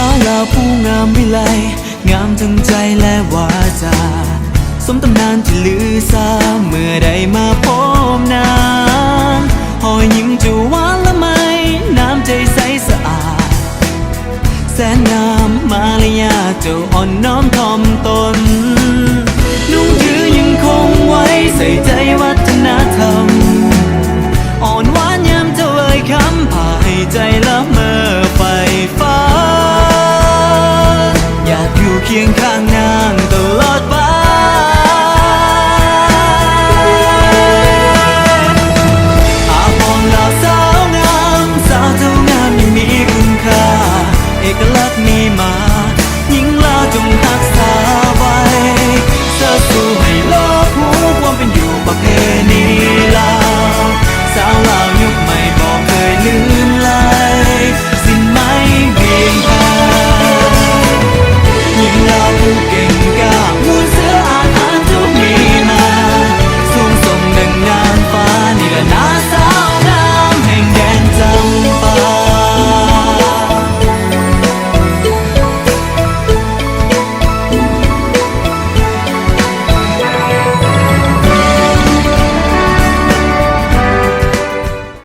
ສາວລາວຜູ້ງາມວິໄລ ງາມທັງໃຈແລະວາຈາ ສົມຕຳນານທີ່ລືຊາ ເມື່ອໄດ້ມາພົບນາງ ຮອຍຍິ້ມຈະຫວານລະໄມ ນ້ຳໃຈໃສສະອາດ ແສນງາມມາລະຍາດ ເຈົ້າອ່ອນນ້ອມຖ່ອມຕົນ ນຸ່ງຖືຍັງຄົງໄວ້ ໃສ່ໃຈວັດທະນະທຳ ອ່ອນຫວານຍາມເຈົ້າເອີ່ຍຄຳ ພາໃຫ້ໃຈລະເມີໃຝ່ຝັນ ຢາກຢູ່ຄຽງຂ້າງ